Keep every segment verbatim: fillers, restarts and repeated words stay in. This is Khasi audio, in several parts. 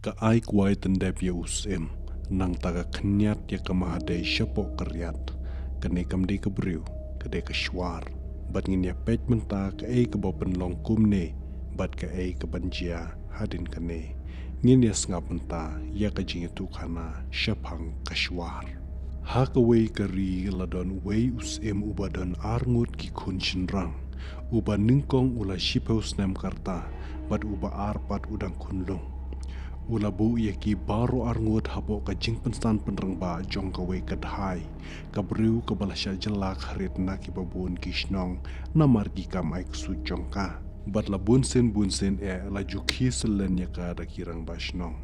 Ka ai kwai tyndep ïa u Syiem, nangta ka khynñiat ïa ka Mahadei shapoh ka riat. Kane kam dei ka briew, ka dei ka Shwar. Bad ngin ïa peit mynta kaei kaba pynlong kumne, bad kaei kaban jia hadien kane. Ngin ïa sngap mynta ïa ka jingïathuhkhana shaphang ka Shwar. Ha kawei ka ri la don uwei u Syiem uba don arngut ki khun shynrang. Uba nyngkong u la shiphew snem ka rta, bad uba ar pat u dang khunlung. U la buh ïa ki baroh arngut hapoh ka jingpynsan pynrangbah jong kawei ka dhai, ka briew kaba la shah jyllak harit na kiba bun ki shnong, namar ki kam ai ksuid jong ka. Bad la bunsien bunsien eh la ju khie syllen ïa ka da ki rangbah shnong.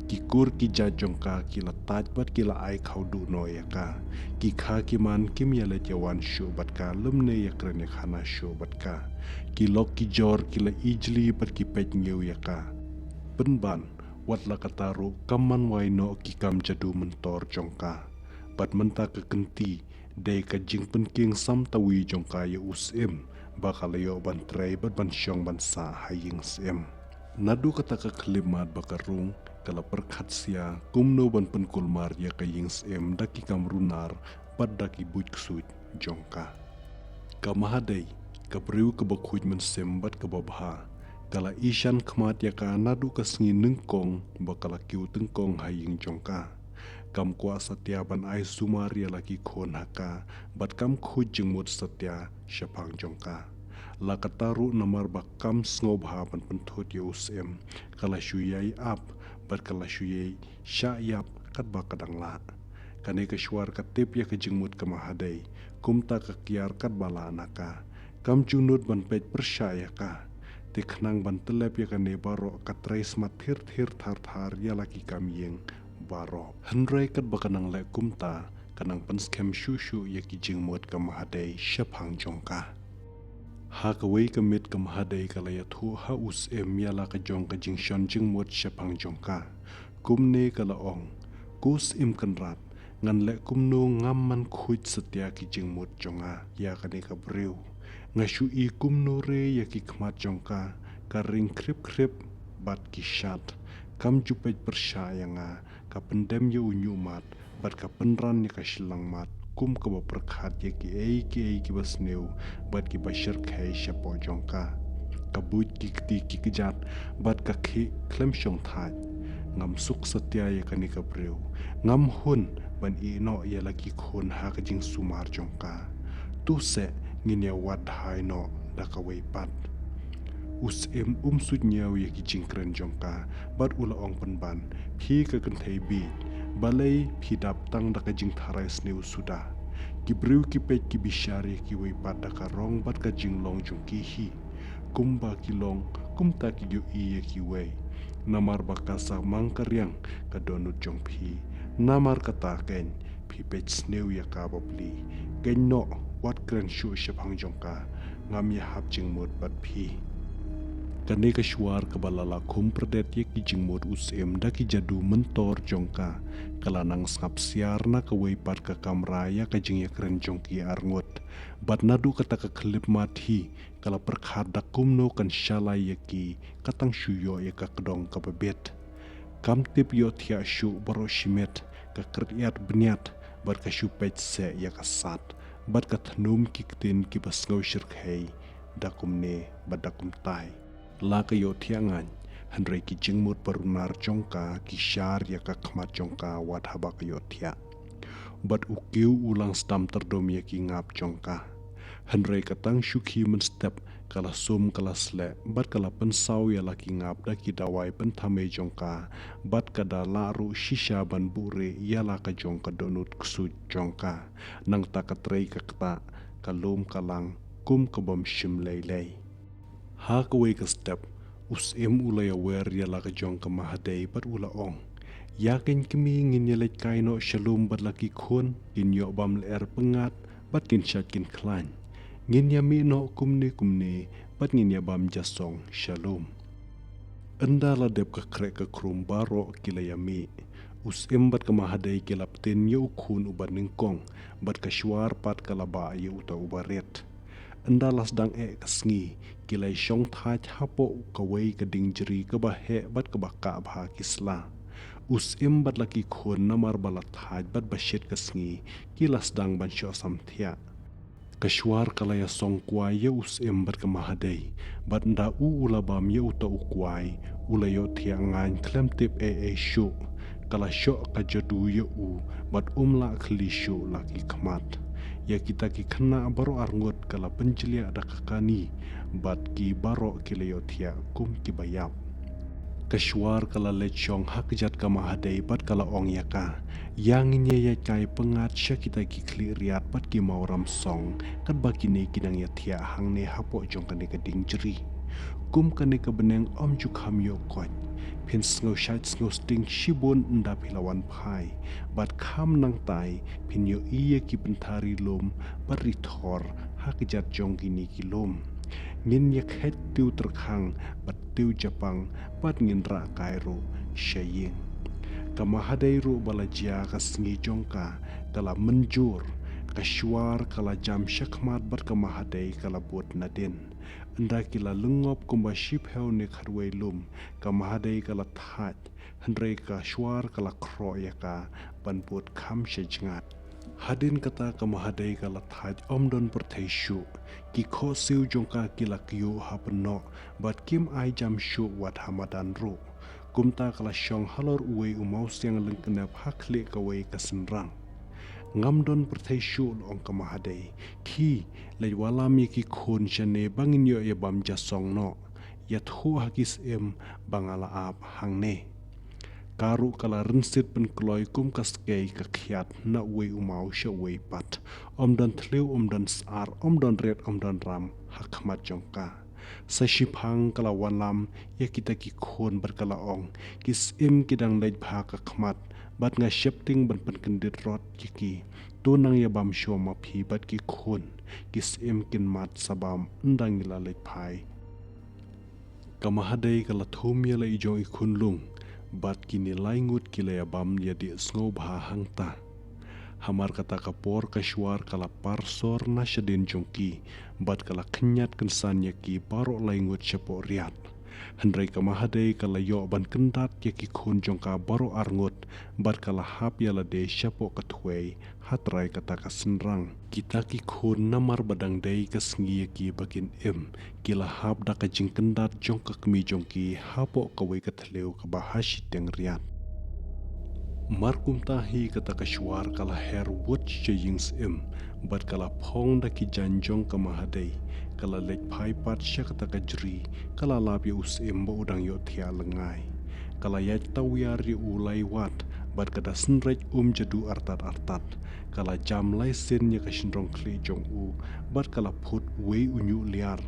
Ki kur ki jait jong ka ki la tait bad ki la ai khawduh noh ïa ka. Ki kha ki man kim ïaleit ïawan shuh bad ka lymne ïakren ïakhana shuh bad ka. Ki lok ki jor ki la ijli bad ki peit ngiew ïa ka. Pynban, wat la katta ruh kam man wai noh ki kam jadu myntor jong ka. Bad mynta ka kynti, dei ka jingpynkieng samtawi jong ka ïa u Syiem, ba ka la ïoh ban trei bad ban shong ban sah ha ïing Syiem. Naduh kata ka khyllipmat ba ka rung, ka la pyrkhat sia, kumno ban pynkulmar ïa ka ïing Syiem da ki kam runar, bad da ki buit ksuid jong ka. Ka Mahadei, ka briew kaba khuid mynsiem bad kaba bha, ka la ishan khmat ïa ka naduh ka sngi nyngkong, ba ka la kiew tyngkong ha ïing jong ka. Kam kwah satia ban ai sumar ïa la ki khun ha ka, bad kam khuid jingmut satia shaphang jong ka. La katta ruh namar ba kam sngewbha ban pynthut ïa u Syiem, ka la shu ïai ap, bad ka la shu ïai shah ïap katba ka dang lah. Kane ka Shwar ka tip ïa ka jingmut ka Mahadei, kumta ka kiar katba lah na ka. Kam ju nud ban peit pyrshah ïa ka. Te khnang ban tyllep ïa kane baroh ka trei smat thir thir thar thar ïa la ki kam ïing baroh. Hynrei katba ka nang leh kumta, ka nang pynskhem shuh shuh ïa ki jingmut ka Mahadei shaphang jong ka. Ha kawei ka miet ka Mahadei ka la ïathuh ha u Syiem ïa la ka jong ka jingshon jingmut shaphang jong ka. Kumne ka la ong, Ko Syiem Kynrad, ngan leh kumno ngam man khuid satia ki jingmut jong nga ïa kane ka briew. Nga shu i kumno re ïa ki khmat jong ka, ka ring khrip khrip bad ki shad. Kam ju peit pyrshah ïa nga, ka pyndem ïa u ñiuhmat, bad ka pynran ïa ka shyllangmat, kum kaba pyrkhat ïa kiei kiei kiba sniew, bad kiba shyrkhei shapoh jong ka. Ka buit ki kti ki kjat, bad ka khih khlem shong thait. Ngam suk satia ïa kane ka briew. Ngam hun ban ïeh noh ïa la ki khun ha ka jingsumar jong ka. To seh ngin ïa wad hai noh da kawei pat. U Syiem um suidñiew ïa ki jingkren jong ka, bad u la ong pynban, Phi ka kynthei bieit, balei phi dap tang da ka jingtharai sniew suda? Ki briew ki peit ki bishar ïa kiwei pat da ka rong bad ka jinglong jong ki hi. Kumba ki long, kumta ki ïohi ïa kiwei. Namar ba ka samang ka riang ka dohnud jong phi. Namar kata kein, phi peit sniew ïa ka bapli. Kynnoh, wat kren shuh shaphang jong ka. Ngam ïahap jingmut bad phi. Kane ka Shwar kaba la la khum pyrdet ïa ki jingmut u Syiem da ki jadu myntor jong ka, ka la nang sngap siar na kawei pat ka kamra ïa ka jingïakren jong ki arngut. Bad naduh kata ka khyllipmat hi, ka la pyrkhat da kumno kan shalai ïa ki, ka tang shu ïoh ïa ka kdong kaba bit. Kam tip ïohthiah shuh baroh shimet, ka kyrïat bniat, bad ka shu peit seh ïa ka sad, bad ka thnum ki ktien kiba sngew shyrkhei, da kumne, bad da kumtai. La ka ïohthiah ngaiñ, hynrei ki jingmut ba runar jong ka, ki shar ïa ka khmat jong ka, wat haba ka ïohthiah. Bad u kiew u lang sdang tyrdum ïa ki ngap jong ka. Hynrei ka tang shu khie mynstep, ka la sum ka la sleh, bad ka la pynsaw ïa la ki ngap da ki dawai pynthymmai jong ka, bad ka da lah ruh shisha ban buhrieh ïa la ka jong ka dohnud ksuid jong ka. Nangta ka trei ka ktah, ka lum ka lang, kum ka bym shim lei lei. Ha kawei ka step, u Syiem u la ïawer ïa la ka jong ka Mahadei bad u la ong, Ïa kein kmie ngin ïaleit kai noh sha lum bad la ki khun, kin ïoh bam lyer pyngngad, bad kin shait kin khlaiñ. Ngin ïamih noh kumne kumne, bad ngin ïabam jashong sha lum. Ynda la dep ka khreh ka khrum baroh ki la ïamih. U Syiem bad ka Mahadei ki la ptien ïa u khun uba nyngkong, bad ka Shwar pat ka la bah ïa uta uba rit. Ynda la sdang eh ka sngi, ki la shong thait hapoh kawei ka dieng jri kaba heh bad kaba kah bha ki sla. U Syiem bad la ki khun namar ba la thait bad ba shit ka sngi ki la sdang ban shoh samthiah. Ka Shwar ka la ïasong kwai ïa u Syiem bad ka Mahadei, bad ynda u u la bam ïa uta u kwai, u la ïohthiah ngaiñ khlem tip ei ei shuh. Ka la shoh ka jadu ïa u, bad um lah khylli shuh la ki khmat. Ïa kita ki khynnah baroh arngut ka la pynjliah da ka kani, bad ki baroh ki la ïohthiah kum kiba ïap. Ka Shwar ka la leit shong ha kjat ka Mahadei bad ka la ong ïa ka, ïa ngin ïa ïaid kai pyngngad sha kita ki khlieh riat bad ki mawram song, katba kine ki nang ïathiah hangne hapoh jong kane ka dieng jri. Kum kane ka bneng ym ju kham ïoh koit. Phin sngew shait sngew sting shibun ynda phi la wan phai. Bad kham nangtai, phin ïohi ïa ki pynthari lum bad ri thor ha kjat jong kine ki lum. Ngin ïa khet tiew tyrkhang bad tiew japang bad ngin rah kai ruh sha ïing. Ka Mahadei ruh ba la jia ka sngi jong ka, ka la mynjur. Ka Shwar ka la jam shakhmat bad ka Mahadei ka la bud nadien. Ynda ki la lyngngob kumba shiphew ne khatwei lum, ka Mahadei ka la thait, hynrei ka Shwar ka la khroh ïa ka ban bud kham sha jngat. Hadien kata ka Mahadei ka la thait ym don pyrthei shuh. Ki khohsiew jong ka ki la kyiuh ha pynnoh, bad kim ai jam shuh wat ha madan ruh. Kumta ka la shong halor uwei u mawsiang lyngknep ha khlieh kawei ka synrang. Ngam don pyrthei shuh, la ong ka Mahadei. Khie, leit wallam ïa ki khun shane ba ngin ïoh ïa bam ja song noh. Ïathuh ha ki Syiem ba nga la ap hangne. Ka ruh ka la rynsied pynkloi kum ka skei ka khiat na uwei u maw sha uwei pat. Ym don thliew, ym don sar, ym don rit, ym don ram ha khmat jong ka. Sa shiphang ka la wallam ïa kita ki khun bad ka la ong, ki Syiem ki dang leit bha ka khmat, bad nga sheptieng ban pynkyndit rot ïa ki. To nang ïa bam shuwa ma phi bad ki khun. Ki Syiem kin mad sa bam ynda ngi la leit phai. Ka Mahadei ka la thum ïa la i jong i khunlung, bad kine lai ngut ki la ïa bam ïa dih sngewbha hangta. Hamar kata ka por ka Shwar ka la par sor na shadien jong ki, bad ka la khynñiat kynsan ïa ki baroh lai ngut shapoh riat. Hynrei ka Mahadei ka la ïoh ban kyndat ïa ki khun jong ka baroh arngut, bad ka la hap ïa lade shapoh ka thwei, ha trai kata ka synrang. Kita ki khun namar ba dang dei ka sngi ïa ki ba kin im, ki la hap da ka jingkyndat jong ka kmie jong ki hapoh kawei ka thliew kaba ha shiteng riat. Mar kumta hi kata ka Shwar ka la her wut sha ïing Syiem, bad ka la phong da ki jaiñ jong ka Mahadei, ka la leit phai pat sha kata ka jri, ka la lap ïa u Syiem ba u dang ïohthiah lyngngai. Ka la ïaid tawiar ïa u lai wat, bad ka da synreit um jadu artat artat. Ka la jam lai sien ïa ka shynrong khlieh jong u, bad ka la phut uwei u ñiuh liar,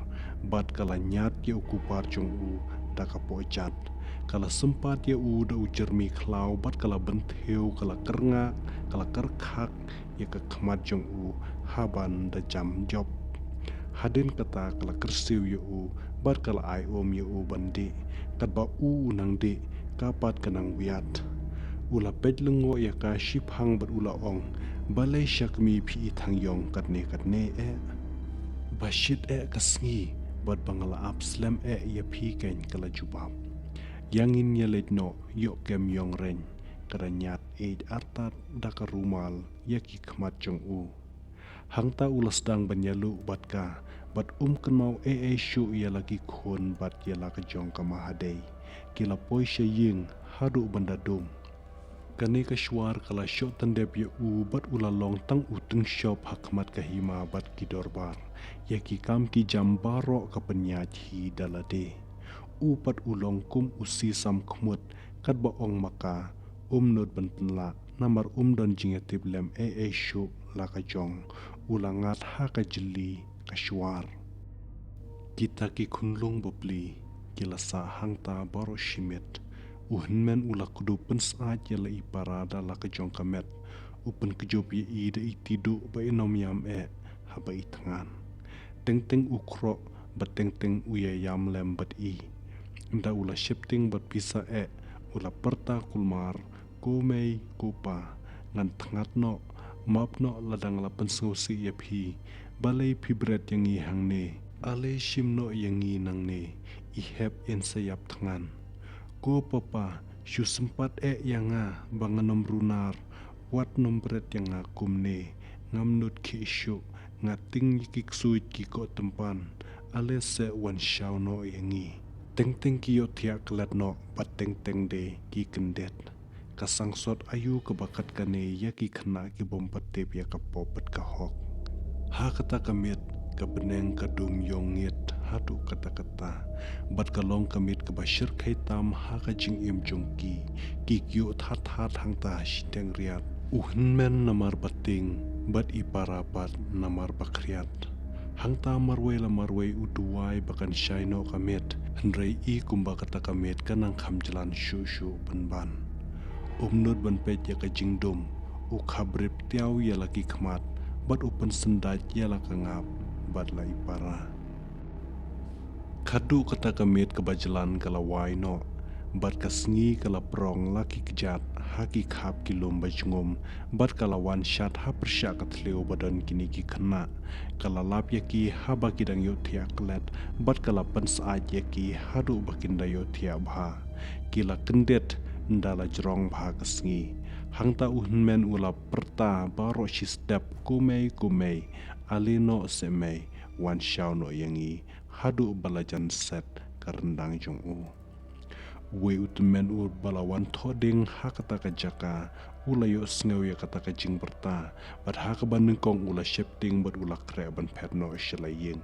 bad ka la ñiad ïa u kupar jong u da ka pohjat. Ka la sympat ïa u da u jyrmi khlaw, bad ka la bynthiew, ka la kyrngah, ka la kyrkhak ïa ka khmat jong u, haban da jam jop. Hadien kata ka la kyrsiew ïa u, bad ka la ai um ïa u ban dih, katba u u nang dih, ka pat ka nang wiat. U la peit lyngngoh ïa ka shiphang bad u la ong, balei sha kmie phi i thang ïong katne katne eh? Ba shit eh ka sngi, bad ba nga la ap slem eh ïa phi keiñ, ka la jubab. Ïa ngin ïa leit noh, ïoh kem ïong reiñ, ka da ñiad ïeit artat da ka rumal ïa ki khmat jong u. Hangta u la sdang ban ïaluh bad ka, bad um kynmaw ei ei shuh ïa la ki khun bad ïa la ka jong ka Mahadei. Ki la poi sha ïing haduh ban da dum. Kane ka Shwar ka la shoh tyndep ïa u bad u la long tang u tyngshop ha khmat ka hima bad ki dorbar. Ïa ki kam ki jam baroh ka pynïaid hi da lade. U pat u long kum u sisam khmut, katba ong ma ka, um nud ban pynlah, namar um don jingïatip lem ei ei shuh la ka jong, u la ngat ha ka jylli ka Shwar. Kita ki khunlung bapli, ki la sah hangta baroh shi miet. U hynmen u la kdup pynsyaid ïa la i para da la ka jong ka met. U pynkjop ïa i da i tiduh ba i nym ïam eh, haba i thngan. Teng teng u khroh, bad teng teng u ïa ïam lem bad i. Ynda u la sheptieng bad pisa eh, u la pyrta kulmar, ko mei, ko pa, ngan thngat noh, map noh lada nga la pynsngewsih ïa phi, balei phi bret ïa ngi hangne, Ale shim noh ïa ngi nangne, i hep yn sa ïap thngan. Ko papa, shu sympat eh ïa nga ba ngan ym runar, wat nym bret ïa nga kumne. Ngam nud khih shuh, nga ting ïa ki ksuid ki koh tympan. Ale seh wan shaw noh ïa ngi. Teng teng ki ïohthiah klet noh bad teng teng de ki kyndit. Ka sangsot aïu kaba kat kane ïa ki khynnah ki bym pat tip ïa ka pop bad ka hok. Ha kata ka miet ka bneng ka dum ïong ngit haduh katta katta. Bad ka long ka miet kaba shyrkhei tam ha ka jingim jong ki. Ki kyiuh that that hangta ha shiteng riat. U hynmen namar ba tieng bad i para pat namar ba khriat. Hangta marwei la marwei u duwai ba kan shai noh ka miet, hynrei i kumba kata ka miet ka nang kham jlan shuh shuh pynban. Um nud ban peit ïa ka jingdum, u khap brip tiaw ïa la ki khmat, bad u pynsyndaid ïa la ka ngap bad la i para. Khadduh kata ka miet kaba jlan ka la wai noh, bad ka sngi ka la prong la ki kjat ha ki khap ki lum ba jngum, bad ka la wan shat ha pyrshah ka thliew ba don kine ki khynnah. Ka la lap ïa ki haba ki dang ïohthiah klet, bad ka la pynsyaid ïa ki haduh ba kin da ïohthiah bha. Ki la kyndit ynda la jrong bha ka sngi. Hangta u hynmen u la pyrta baroh shi step, ko mei, ko mei, ale noh seh mei, wan shaw noh ïa ngi, haduh ba la jan set ka ryndang jong u. Uwei u tymmen uba la wan thoh ding ha kata ka jaka, u la ïohsngew ïa kata ka jingpyrta, bad ha kaba nyngkong u la sheptieng bad u la khreh ban phet noh sha la ïing.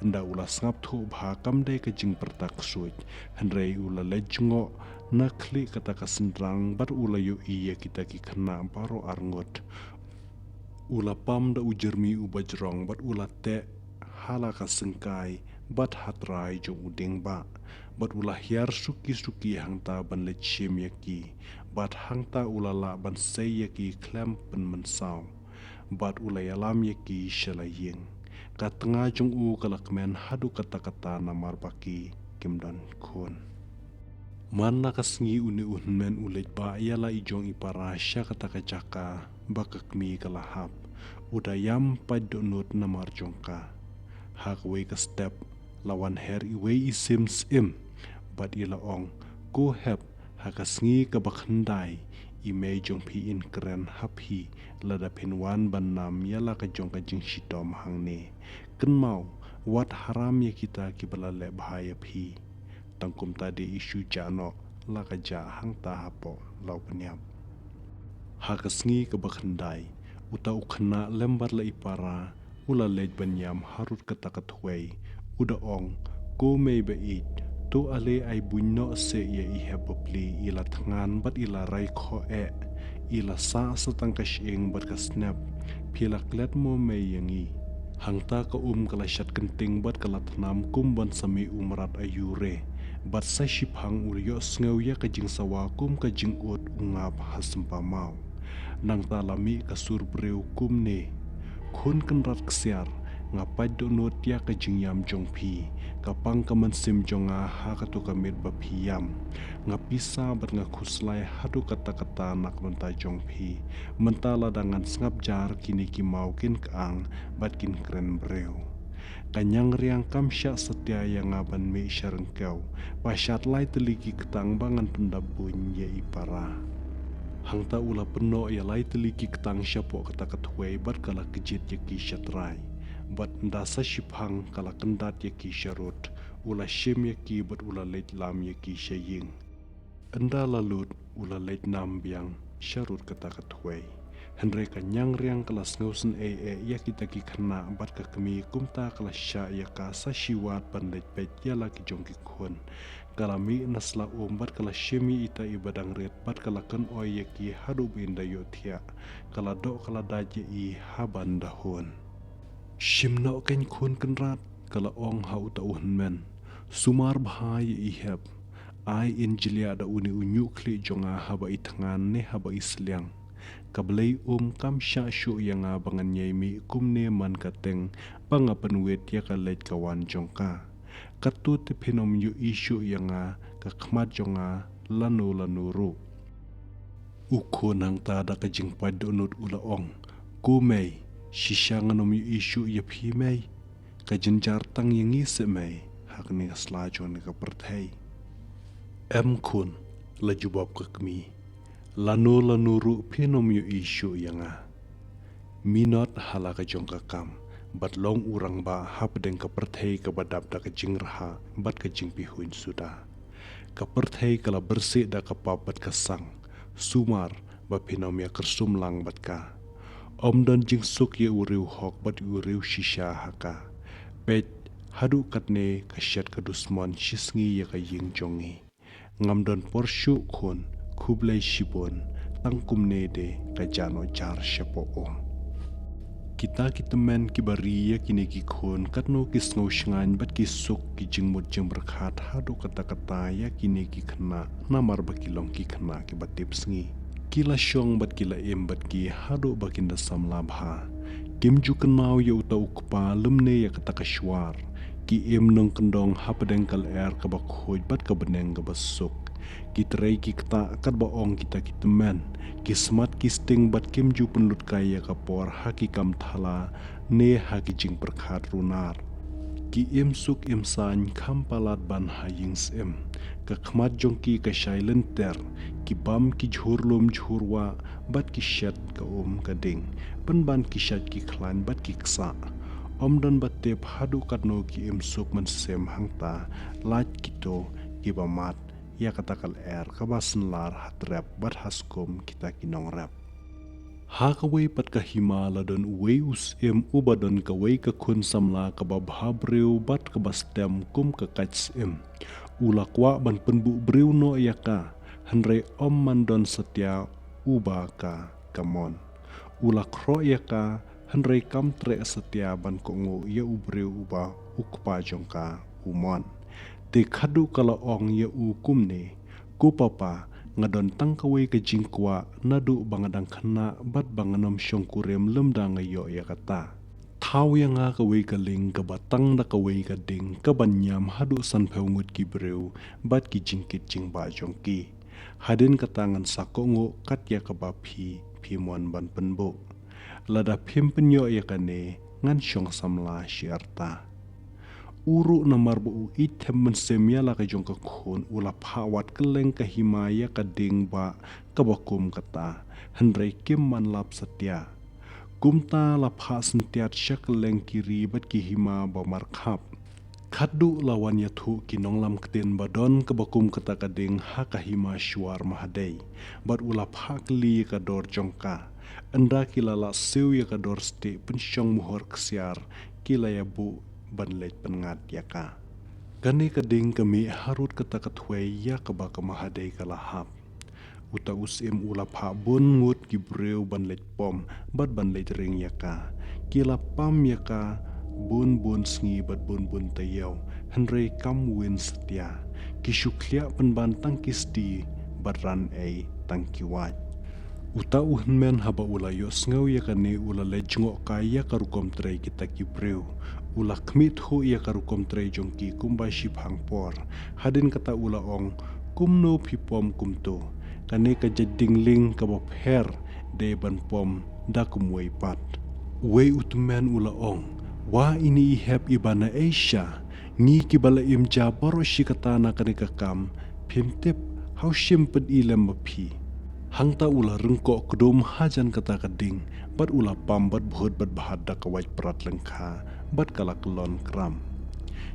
Ynda u la sngap thuh bha kam dei ka jingpyrta ksuid, hynrei u la leit jngoh na khlieh kata ka synrang bad u la ïohi ïa kita ki khynnah baroh arngut. U la pam da u jyrmi uba jrong bad u la teh ha la ka syngkai bad ha trai jong u dieng bah. Bad u la hiar suki suki hangta ban leit shim ïa ki. Bad hangta u la lah ban sei ïa ki khlem pynmynsaw. Bad u la ïalam ïa ki sha la ïing. Ka tnga jong u ka la kmen haduh katta katta namar ba ki kim don khun. Man la ka sngi une u hynmen u leit bah ïa la i jong i para sha kata ka jaka ba ka kmie ka la hap. U da ïam pait dohnud namar jong ka. Ha kawei ka step la wan her iwei i sim syiem bad i la ong, ko hep, ha ka sngi kaba khyndai i mei jong phi yn kren ha phi lada phin wan ban nam ïa la ka jong ka jingshitom hangne. Kynmaw, wat haram ïa kita kiba la leh bha ïa phi. Tang kumta de i shu jah noh la ka jah hangta hapoh la u pynïap. Ha ka sngi kaba khyndai, uta u khynnah lem bad la i para u la leit ban ïam harud kata ka thwei. U da ong, ko mei ba ïeit, to ale ai buiñ noh seh ïa i hep bapli, i la thngan bad i la rai khoh eh. I la sah sa tang ka shyieng bad ka snep. Phi la klet mo mei ïa ngi? Hangta ka um ka la shat kynting bad ka la thnam kum ban sa mih u mrad aïu re. Bad sa shiphang u la ïohsngew ïa ka jingsawa kum ka jingud u ngap ha sympa maw. Nangta la mih ka sur briew kumne. Khun kynrad ksiar, nga pait dohnud ïa ka jingïam jong phi. Ka pang ka mynsiem jong nga ha kato ka miet ba phi ïam. Nga pisa bad nga khuslai haduh katta katta na ka bynta jong phi. Mynta lada ngan sngap jar kine ki maw kin kyang bad kin kren briew. Ka ñiangriang kam shah satia ïa nga ban mih sha ryngkew. Ba shad lai tylli ki ktang ba ngan pyndap buiñ ïa i para. Hangta u la pynnoh ïa lai tylli ki ktang shapoh kata ka thwei bad ka la kjit ïa ki sha trai. Bad ynda sa shiphang ka la kyndat ïa ki sharud. U la shim ïa ki bad u la leit lam ïa ki sha ïing. Ynda la lut u la leit nam biang sharud kata ka thwei. Hynrei ka ñiangriang ka la sngewsynei eh ïa kita ki khynnah bad ka kmie kumta ka la shah ïa ka sa shiwat ban leit peit ïa la ki jong ki khun. Ka la mih na sla um bad ka la shim ïa ita iba dang rit bad ka la kynoi ïa ki haduh ba yn da ïohthiah. Ka la doh ka la dait ïa i ha ban da hun. Shim noh kein khun kynrad, ka la ong ha uta u hynmen. Sumar bha ïa i hep. Ai yn jliah da une u ñiuh khlieh jong nga haba i thngan ne haba i sliang. Ka Blei um kam shah shuh ïa nga ba ngan ïai mih kumne man ka teng ba nga pynwit ïa ka leit ka wan jong ka. Katto te phin ym ïohi shuh ïa nga, ka khmat jong nga lano lano ruh. U khun hangta da ka jingpait dohnud u la ong, ko mei, shisha ngan ym ïohi shuh ïa phi mei. ka jynjar tang ïa ngi seh mei ha kane ka sla jong kane ka pyrthei. Em khun, la jubab ka kmie. Lano lano ruh phin ym ïohi shuh ïa nga. Minot ha la ka jong ka kam, bad long u rangbah hapdeng ka pyrthei kaba dap da ka jingrhah bad ka jingpihuiñ suda. Ka pyrthei ka la byrsih da ka pap bad ka sang, sumar ba phin ym ïa kyrsum lang bad ka. Ym don jingsuk ïa u riew hok bad u riew shisha ha ka. Peit, haduh katne ka shet ka dusmon shisngi ïa ka ïing jong ngi. Ngam don por shuh khun, khublei shibun, tang kumne de ka jano jar shapoh um. Kita ki tymmen kiba ri ïa kine ki khun, katno ki sngew shngaiñ bad ki suk ki jingmut jingpyrkhat haduh katta katta ïa kine ki khynnah, namar ba ki long ki khynnah kiba tip sngi. Ki la shong bad ki la im bad ki haduh ba kin da samla bha. Kim ju kynmaw ïa uta u kpa lymne ïa kata ka shuar. Ki im nongkyndong hapdeng ka lyer kaba khuid bad ka bneng kaba suk. Ki trei ki ktah katba ong kita ki tymmen. Ki smat ki sting bad kim ju pynlut kai ïa ka por ha ki kam thala ne ha ki jingpyrkhat runar. Ki im suk im saiñ kham palat ban ha ïing syiem. Ka khmat jong ki ka shai lynter, ki bam ki jhur lum jhur wah, bad ki shet ka um ka ding, pynban ki shait ki khlaiñ bad ki ksah. Ym don ba tip haduh katno ki im suk mynsiem hangta, lait kito kiba mad ïa kata ka lyer kaba synlar ha trep bad ha skum kita ki nongrep. Ha kawei pat ka hima la don uwei u syiem uba don kawei ka khun samla kaba bha briew bad kaba stem kum ka kait syiem. U la kwah ban pynbuh briew noh ïa ka, hynrei ym man don satia uba ka ka mon. U la khroh ïa ka, hynrei kam treh satia ban kohnguh ïa u briew uba u kpa jong ka u mon. Te khadduh ka la ong ïa u kumne, ko papa, nga don tang kawei ka jingkwah naduh ba nga dang khynnah bad ba ngan ym shongkurim lymda nga ïoh ïa kata. Thaw ïa nga kawei ka lieng kaba tang da kawei ka ding kaban ñiam haduh sanphew ngut ki briew bad ki jingkit jingbah jong ki. Hadien kata ngan sa kohnguh kat ïa kaba phi, phi mon ban pynbuh. Lada phim pynïoh ïa kane, ngan shong samla shi arta. U ruh namar ba u ïeit them mynsiem ïa la ka jong ka khun, u la phah wad kylleng ka hima ïa ka ding ba kaba kum kata, hynrei kim man lap satia. Kumta la phah syntiat sha kylleng ki ri bad ki hima ba markhap. Khadduh la wan ïathuh ki nonglam ktien ba don kaba kum kata ka ding ha ka hima shuar mahadei, bad u la phah kylli ïa ka dor jong ka. Ynda ki la lah siew ïa ka dor stieh pynshong muhur ksiar, ki la ïabuh ban leit pynngat ïa ka. Kane ka ding ka mih harud kata ka thwei ïa kaba ka mahadei ka la hap. Uta u syiem u la phah bun ngut ki briew ban leit pom bad ban leit ring ïa ka. Ki la pam ïa ka bun bun sngi bad bun bun taïew, hynrei kam win satia. Ki shu khlieh pynban tang ki sti bad ran ei tang ki wait. Uta u hynmen haba u la ïohsngew ïa kane u la leit jngoh kai ïa ka rukom trei kita ki briew. U la khmih thuh ïa ka rukom trei jong ki kumba shiphang por. Hadien kata u la ong, kumno phi pom kumto? Kane ka jait ding lieng kaba pher, dei ban pom da kumwei pat. Uwei u tymmen u la ong, wa ine i hep iba na Asia, ngi kiba la im ja baroh shi katta na kane ka kam, phim tip, haw shim pyn-i lem ma phi. Hangta u la ryngkoh kdum hajan kata ka ding, bad u la pam bad bhut bad bhat da ka wait prat lyngkha, bad ka la kyllon kram.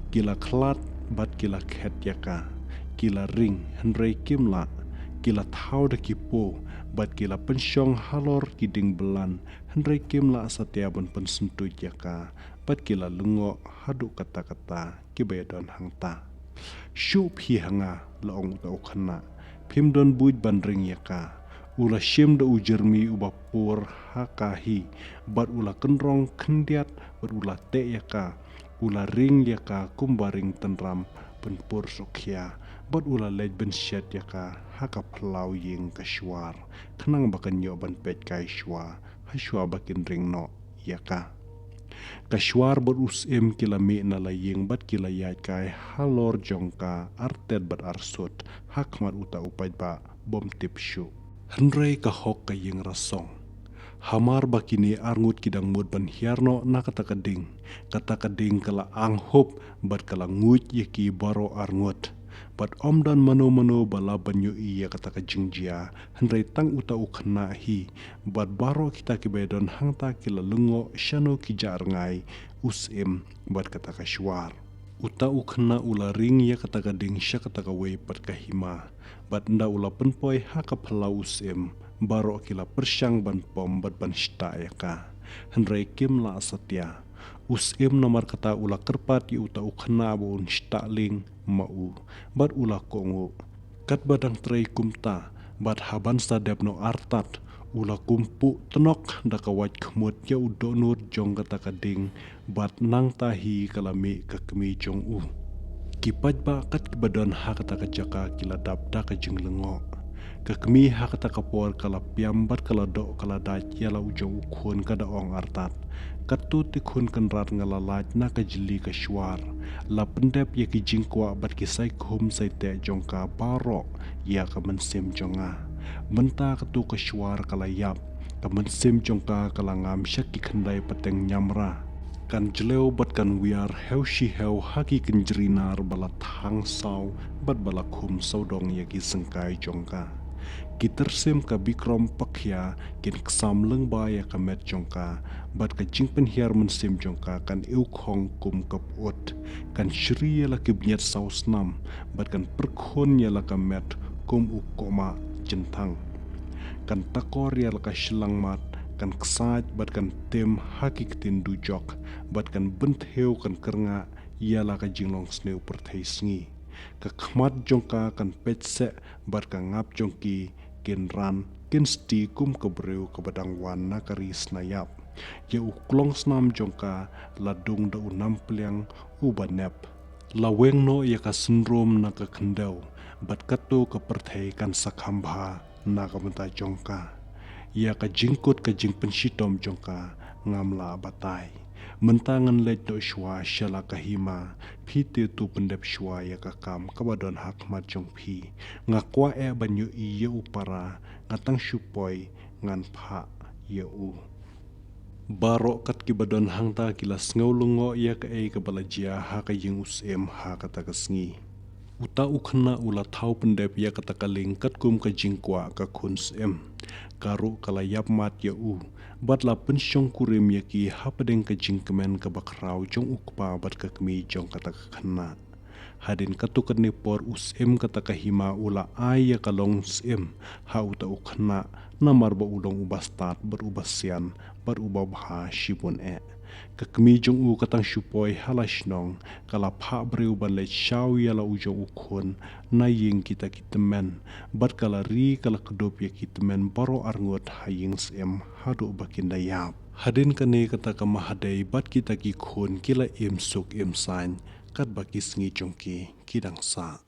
Ki la khlad bad ki la khet ïa ka, ki la ring, hynrei kim lah, ki la thaw da ki po, bad ki la pynshong halor ki ding blan, hynrei kim lah satia ban pynsyntuid ïa ka, bad ki la lyngngoh haduh katta katta kiba ïadon hangta. Shu phi ha nga, la ong uta u khynnah, phim don buit ban ring ïa ka. U la shim da u jyrmi uba pur ha ka hi, bad u la kynrong khyndiat, bad u la teh ïa ka. U la ring ïa ka kumba ring tynram pynpur shuh khia, bad u la leit ban shet ïa ka ha ka phyllaw ïing ka shuar, khnang ba kan ïoh ban peit kai shuwa, ha shuwa ba kin ring noh ïa ka. Ka shuar bad u syiem ki la mih na la ïing bad ki la ïaid kai halor jong ka artet bad arsut, ha khmat uta u paidbah bym tip shuh. Hynrei ka hok ka ïing rasong. Hamar ba kine arngut ki dang mut ban hiar noh na kata ka ding, kata ka ding ka la anghup bad ka la nguid ïa ki baroh arngut. Bad ym don mano mano ba lah ban ïohi ïa kata ka jingjia, hynrei tang uta u khynnah hi bad baroh kita kiba don hangta ki la lyngngoh shano ki jah rngai u syiem bad kata ka shuwar. Uta u khynnah u la ring ïa kata ka ding sha kata kawei pat ka hima, bad ynda u la pynpoi ha ka phyllaw u syiem, baroh ki la pyrshang ban pom bad ban shtah ïa ka, hynrei kim lah satia. U syiem namar kata u la kyrpad ïa uta u khynnah ba un shtah lieng ma u, bad u la kohnguh. Katba dang trei kumta, bad haban sa dep noh artat, u la kumpuh tnok da ka wait khmut ïa u dohnud jong kata ka ding, bad nangta hi ka la mih ka kmie jong u. Ki paidbah kat kiba don ha kata ka jaka ki la dap da ka jinglyngngoh. Ka kmie ha kata ka por ka la piam bad ka la doh ka la dait ïa la u jong u khun, ka da ong artat: Katto te khun kynrad nga la lait na ka jylli ka shuwar, la pyndep ïa ki jingkwah bad ki saikhum saiteh jong ka baroh ïa ka mynsiem jong nga. Mynta katto ka shuwar ka la ïap, ka mynsiem jong ka ka la ngam sha ki khyndai pateng ñiamra. Kan jlew bad kan wiar hew shi hew ha ki kynjri nar ba la thang saw bad ba la khum sawdong ïa ki syngkai jong ka. Ki tyrsim ka Bikrom Pakhia kin ksam lyngba ïa ka met jong ka, bad ka jingpynhiar mynsiem jong ka kan iwkhong kum ka pyut. Kan shri ïa la ki bniat saw snam, bad kan pyrkhun ïa la ka met kum u kohmah jynthang. Kan takor ïa la ka shyllangmat, kan ksaid bad kan tim ha ki ktien dujok, bad kan bynthiew kan kyrngah ïa la ka jinglong sniew pyrthei sngi. Ka khmat jong ka kan peit seh, bad ka ngap jong ki kin ran kin sti kum ka briew kaba dang wan na ka ri sniap. Ïa u klong snam jong ka la dung da u nam pliang uba nep. La weng noh ïa ka syndrom na ka khyndew, bad katto ka pyrthei kan sa kham bha na ka bynta jong ka. Ïa ka jingkut ka jingpynshitom jong ka ngam lah batai. Mynta ngan leit noh shuwa sha la ka hima, phi te to pyndep shuwa ïa ka kam kaba don ha khmat jong phi. Nga kwah eh ban ïohi ïa u para, nga tang shu poi ngan phah ïa u. Baroh kat kiba don hangta ki la sngew lyngngoh ïa kaei kaba la jia ha ka ïing u syiem ha kata ka sngi. Uta u khynnah u la thaw pyndep ïa kata ka lieng katkum ka jingkwah ka khun syiem. Ka ruh ka la ïap mat ïa u, bad la pynshong kurim ïa ki hapdeng ka jingkmen kaba khraw jong u kpa bad ka kmie jong kata ka khynnah. Hadien katto katne por u syiem kata ka hima u la ai ïa ka long syiem ha uta u khynnah, namar ba u long uba stad bad uba sian bad uba bha shibun eh. Ka kmie jong u ka tang shu poi ha la shnong, ka la phah briew ban leit shaw ïa la u jong u khun na ïing kita ki tymmen, bad ka la ri ka la kdup ïa ki tymmen baroh arngut ha ïing syiem haduh ba kin da ïap. Hadien kane kata ka Mahadei bad kita ki khun ki la im suk im saiñ, katba ki sngi jong ki ki dang sah.